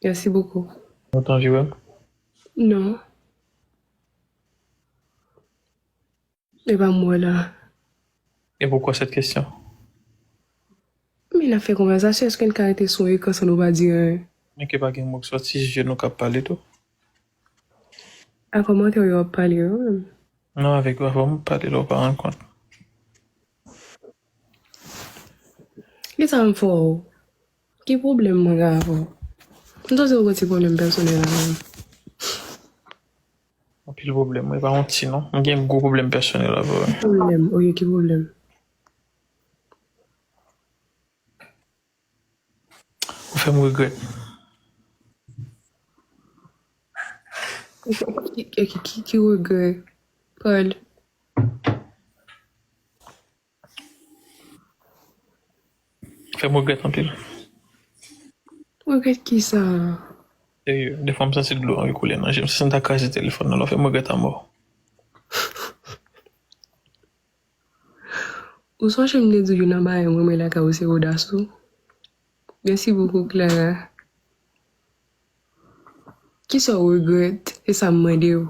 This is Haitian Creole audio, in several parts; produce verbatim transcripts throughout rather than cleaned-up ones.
Merci beaucoup. Ou t anvi wè m? Non. E pa m wè la. Et pourquoi cette question? Men n ap fè konvèsasyon, èske n ka rete sou ekran san nou pa di anyen? Men ke pa gen mo k sòti, se je nou k ap pale tou. A kòmantè yo ap pale yo menm. Non, avèk yo, avè w m pale la, ou pa rann kont. Kisa m fè w? Ki pwoblèm mwen gen avè w? M santi w gen ti pwoblèm pèsonèl avè m. Anpil pwoblèm, mwen pa yon ti non. M gen gwo pwoblèm pèsonèl avè w. Pwoblèm, oke, ki pwoblèm? Ou fè m regrèt. Ki, ki, ki, ki regrè? Pale. Fè m regrèt anpil. Regrèt kisa? Serye, defwa m santi dlo anvi koule nan je m. Se si m ta kraze telefòn nan, lè w fè m regrèt anmò. Ou sonje m te di w youn nan bagay m renmen lakay ou se odas ou? Merci beaucoup, Clara. Kisa w regrèt? Se sa m mande w.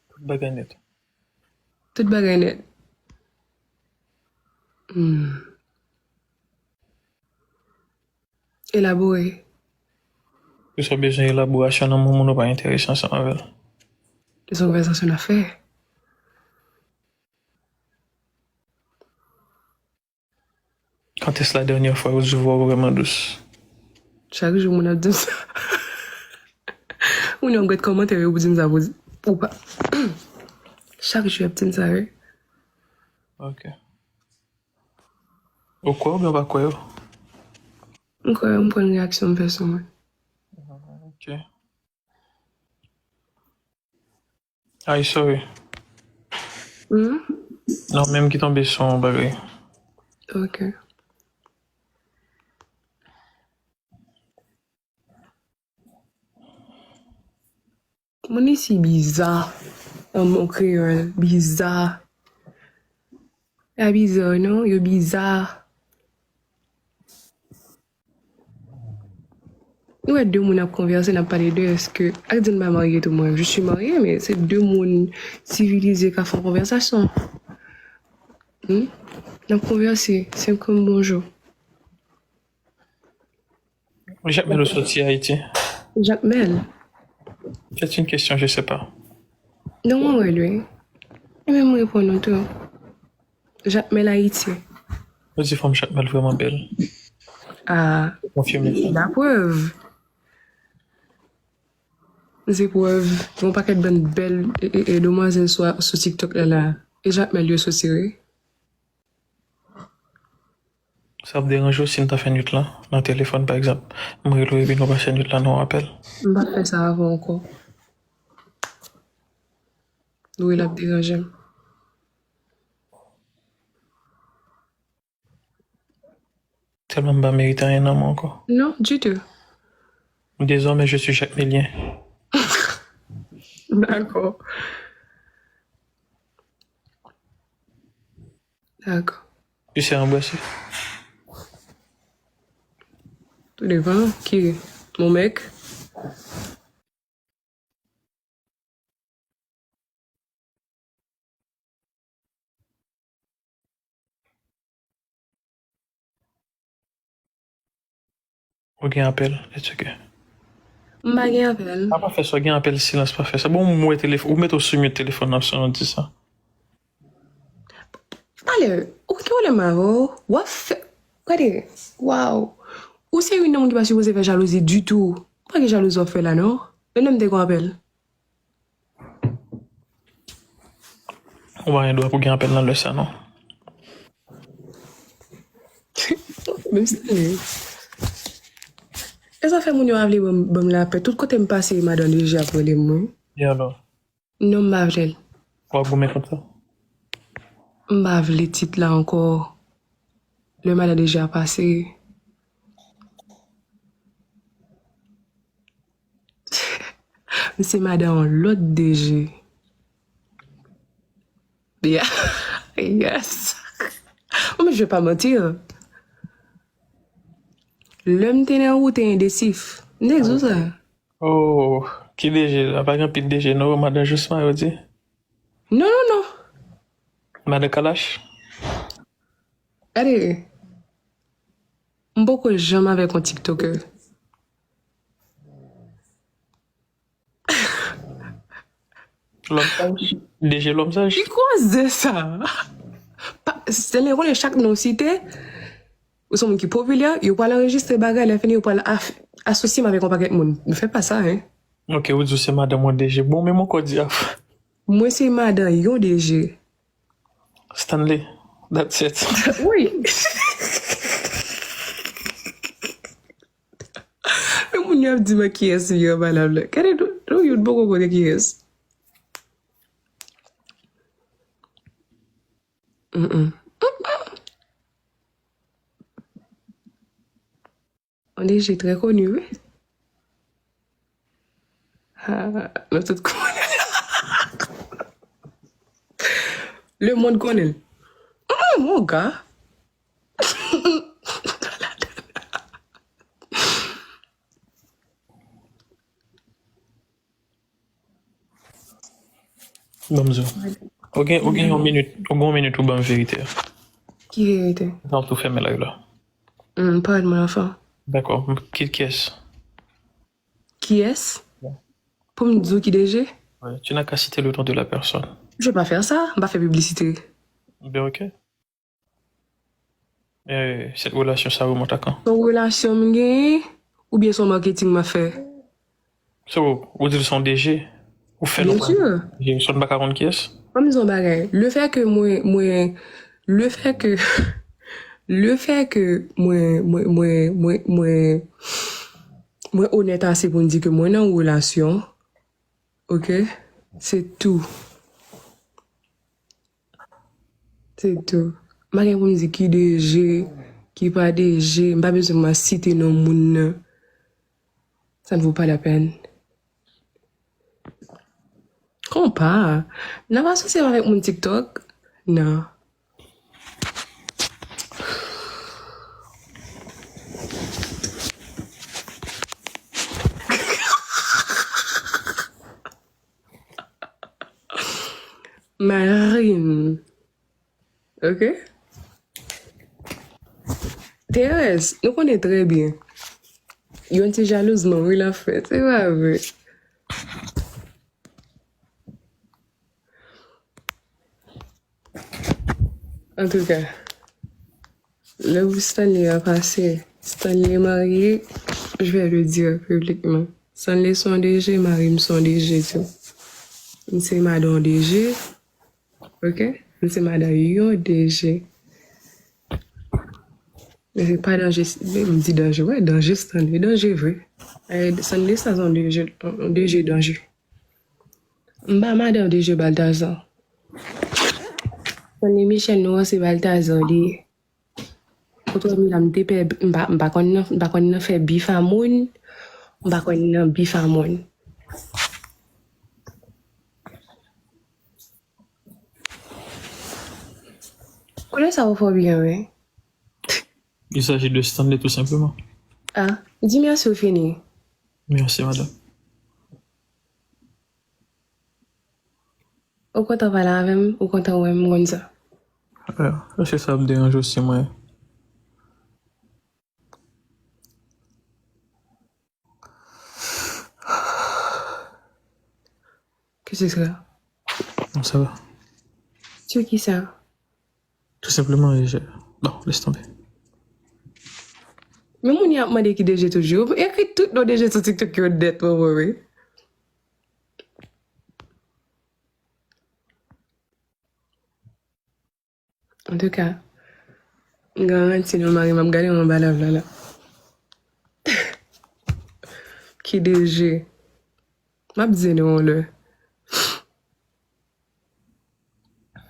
Tout bagay nèt. Tout bagay nèt. Hmm. Elabore. Kisa w bezwen elaborasyon nan moun, moun ou pa enterese ansanm avè l? Se konvèsasyon n ap fè. Kantes la dènyè fwa yo di w vwa w vrèman dous? Chak jou moun ap di m sa. Moun yo ap gad kòmantè yo pou di m sa pou, pou pa. Chak jou y ap di m sa, wi. Ok. Ou kwè oubyen w pa kwè yo? M kwè yo, m kwè nan reyaksyon m fè sou mwen. Ok. Ay, sorry. Hmm? Non, menm ki tonbe sou yon bagay. Ok. Moun isi biza, nan mo kreyòl, biza. Pa biza, non, yo biza. Nou wè de moun ap konvèse, n ap pale de èske, ak di n pa marye tou, mwen, je suis mariée, men se de moun sivilize k ap fè yon konvèsasyon. Hmm? N ap konvèse, se kòm bonjou. Jakmèl ou soti Ayiti? Jakmèl. C'est une question, je sais pas. Non, mwen wè l, wi. E menm reponn ou tou. Jakmèl Ayiti. Ou di fanm Jakmèl vrèman bèl. Ah, konfime sa. Laprèv. Se prèv. Gen yon pakèt bann bèl e, e, e demwazèl sou, sou TikTok la, la. E Jakmèl yo soti, wi. Sa ap deranje w si n ta fè nwit lan nan telefòn, pa egzanp, m rele w epi nou pase nwit lan nan yon apèl? M p ap fè sa avè w ankò. Wi, l ap deranje m. Tèlman m pa merite anyen nan mwen ankò. Non, ditou. Désormais, je suis Jacmelien. Dakò. Dakò. Tu sais embrasser? Tout depan ki mon mec. Ou gen apèl, it's ok. M pa gen apèl. A pa fè sa, gen apèl silans, pa fè sa. Bon, m wè telefòn, ou mete w sou mute telefòn nan, si w di sa. Talè, ou gen pwoblèm avè w, w ap fè, gade, waw. Ou se youn nan moun ki pa sipoze fè jalouzi ditou. Ou pa gen jalouzi w ap fè la, non. Menm lè m te gen apèl. Ou pa gen dwa pou gen apèl nan lè sa, non. Menm si li. E sa fè moun yo pa vle ban m, ban m lapè. Tout kote m pase, madan D J ap rele m, wi. E alò? Non, m pa vle l. W ap goumen kont sa? M pa vle tit la ankò. Lè madan D J a pase. M se madan yon lòt D J. Yeah. Yes. Mwen menm, je vais pas mentir. Lè m te nan ou te endesif. M te di w sa. Oh, ki D J la? Pa gen anpil D J non, madan Jousma yo di. Non, non, non. Madan Kalash? Gade, m poko janm avèk yon TikToker. Lòm saj? D J Lòm saj? Ki koze sa? Pa, Stanley konnen chak non w site, ou se yon moun ki popilè, yo pral anrejistre bagay, lè fini yo pral af- asosye m avèk yon pakèt moun. Nou fè pa sa, hein. Ok, ou di w se madanm yon D J. Bon, men mwen kò di af. Mwen se madan yon D J. Stanley, that's it. Wi. Men moun yo ap di mwen kiyès li an valab la. Gade nou, nou youn poko konnen kiyès. Mm-mm. On D J trè koni, wi. Ha, nou tout konnen. Lemonn konnen l. Mm, mon gars. Ban m di w. Ou gen, ou gen yon minit, ou gen yon minit ou ban m verite a. Ki verite? Sa w tou fèmen live la. Hmm, pawòl mwen anfan. Dakò. Ki, kiyès? Kiyès? Pou m di w ki D J? Ouais, tu n'as qu'à citer le nom de la personne. Je vais pas faire ça, m pa fè piblisite. Ben ok. Eh, cette relation, ça remonte à quand? Se yon relasyon m genyen, oubyen se yon marketing m ap fè? So, ou di l se yon D J, ou fè nou Bien sûr. D J, so n pa ka konn kiyès? Ban m di yon bagay. Le fait que mwen, mwen, le fait que, le fait que mwen, mwen, mwen, mwen, mwen, mwen onèt ase pou m di ke mwen nan yon relasyon, ok? Se tou. Se tou. M pa gen pou m di ki D J, ki pa D J, m pa bezwen m site non moun nan. Ça ne vaut pas la peine. Konpa, n ap asosye m avèk moun TikTok? Non. Marine. Ok? Thérèse, nou konnen trè byen. Yon ti jalouzman, wi, l ap fèt. Se pa vre. Antouka, lè pou Stanley a pase, Stanley marye, je vais le dire publiquement. Stanley se yon D J, mari m se yon D J tou. M se madan yon D J, ok? M se madan yon D J. Men se pa danje, men m di danje, wè, danje Stanley, danje vre. Eh, Stanley sa se yon D J, yon D J danje. M pa madan D J Baltazar. Stanley Michel nou an se Baltazar li ye. Kote w ap mi la, m te pè, m pa, m pa konn nan, m pa konn nan fè bif a moun, m pa konn nan bif a moun. Koulè sa ou fò byen, wi. Il s'agit de Stanley, tout simplement. Ah, di mèsi ou fini. Merci, madame. Ou kontan pale avè m, ou kontan wè m konn sa. Èske sa ap deranje w si mwen? Qu'est-ce que c'est que ça? Non, ça va. C'est qui ça? Tout simplement, je... Non, laisse tomber. Men moun yo ap mande ki D J toujou. Ekri tout non D J sou TikTok yo nèt, mwen, mwen, wi. Antouka, m garanti nou mari m ap gade mwen anba live la la. Ki D J? M ap di nou yon lè.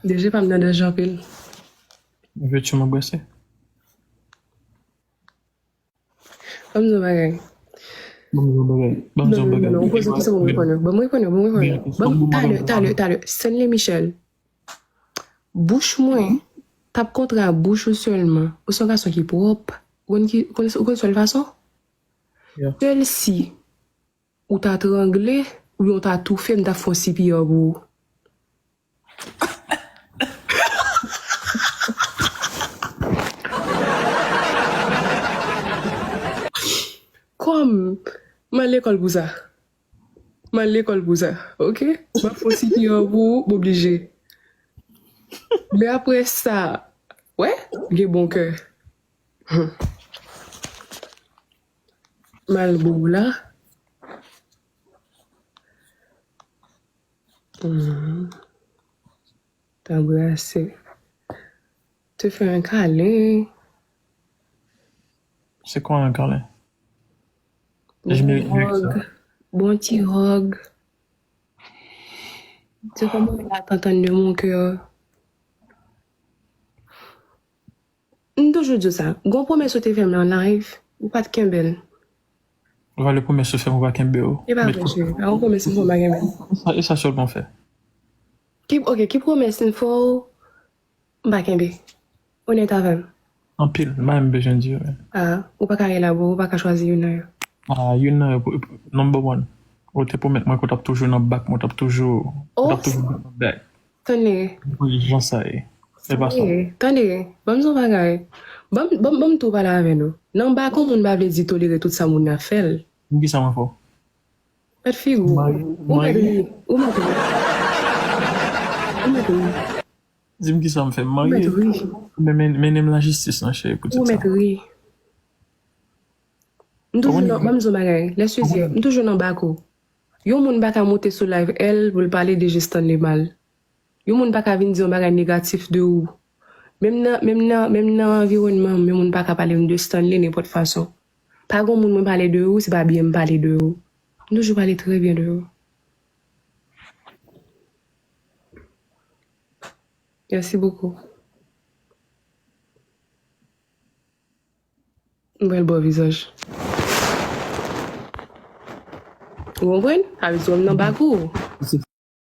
D J pa m nan danje anpil. Veux-tu m'embrasser? Ban m di yon bagay. Ban m di yon bagay. Ban m di Non, yon non, bagay. non, non, ou poze kesyon, ban m reponn ou. Ban m reponn ou, ban m reponn ou. Ban m, talè, talè, talè. Stanley Michel. Bouch mwen, t ap kontre a bouch ou sèlman. Ou se yon gason ki pwòp. Ou konn ki, ou konn, ou konn sèl fason? Yeah. Sèl si ou ta trangle, oubyen ou ta toufe, m ta fè yon C P R pou ou. Kòm m al lekòl pou sa. M al lekòl pou sa, ok? M ap fè yon C P R pou ou, m oblije. Men apre sa, wè, gen bon kè. M al bo w la. Mhm. T'embrasser. Te fè yon kalen. C'est quoi un câlin? Bon Je mérite mieux que hug. Ça. Bon ti hug. C'est comme la t'entendre de mon cœur. M toujou di w sa. Gon pwomès ou te fè m nan live, ou pa t kenbe l. Ou pa le pwomès ou fè m ou pa kenbe w. E pa vre, cheri. Pa gon pwomès m fè w m pa kenbe l. E sa, e sa sèlman fè. Ki, ok, ki pwomès m fè w, m pa kenbe? Onèt avè m. Anpil, m pa menm bezwen di yo. Ah, ou pa ka elabore, ou pa ka chwazi youn nan yo. Ah, youn nan yo, pou- pou- number one. Ou te pwomèt mwen ke w t ap toujou nan bak mwen, w t ap toujou, w t ap toujou nan bak. Tande. Jan sa ye. E pa sa. Tande, tande. Ban m yon bagay. Ban m, ban m, ban m tou pale avè nou. Nan bak yon moun pa vle di tolere tout sa moun nan fè l. Pou ki sa mwen fè w? Mèt figi w. Marye, Ou mèt marye. Ri. Ou mèt ri. Ou mèt ri. Di m ki sa m fè, m Ou mèt marye. Ri. Men, men, mennen m lajistis nan cheri pou Ou tit mèt sa. Ri. M toujou nan, ban m yon bagay. Lè Suzy, m toujou nan bak ou. Yon moun pa ka monte sou live, èl, pou l pale de Stanley mal. Yon moun pa ka vin di yon bagay negatif de ou. Menm nan, menm nan, menm nan anviwònman m, yon moun pa ka pale m de Stanley nenpòt fason. Pa gon moun mwen pale de ou, se pa byen m pale de ou. M toujou pale trè byen de ou. Merci beaucoup. M pral ba w vizaj. Ou konprann? Sa vle di w nan bak ou.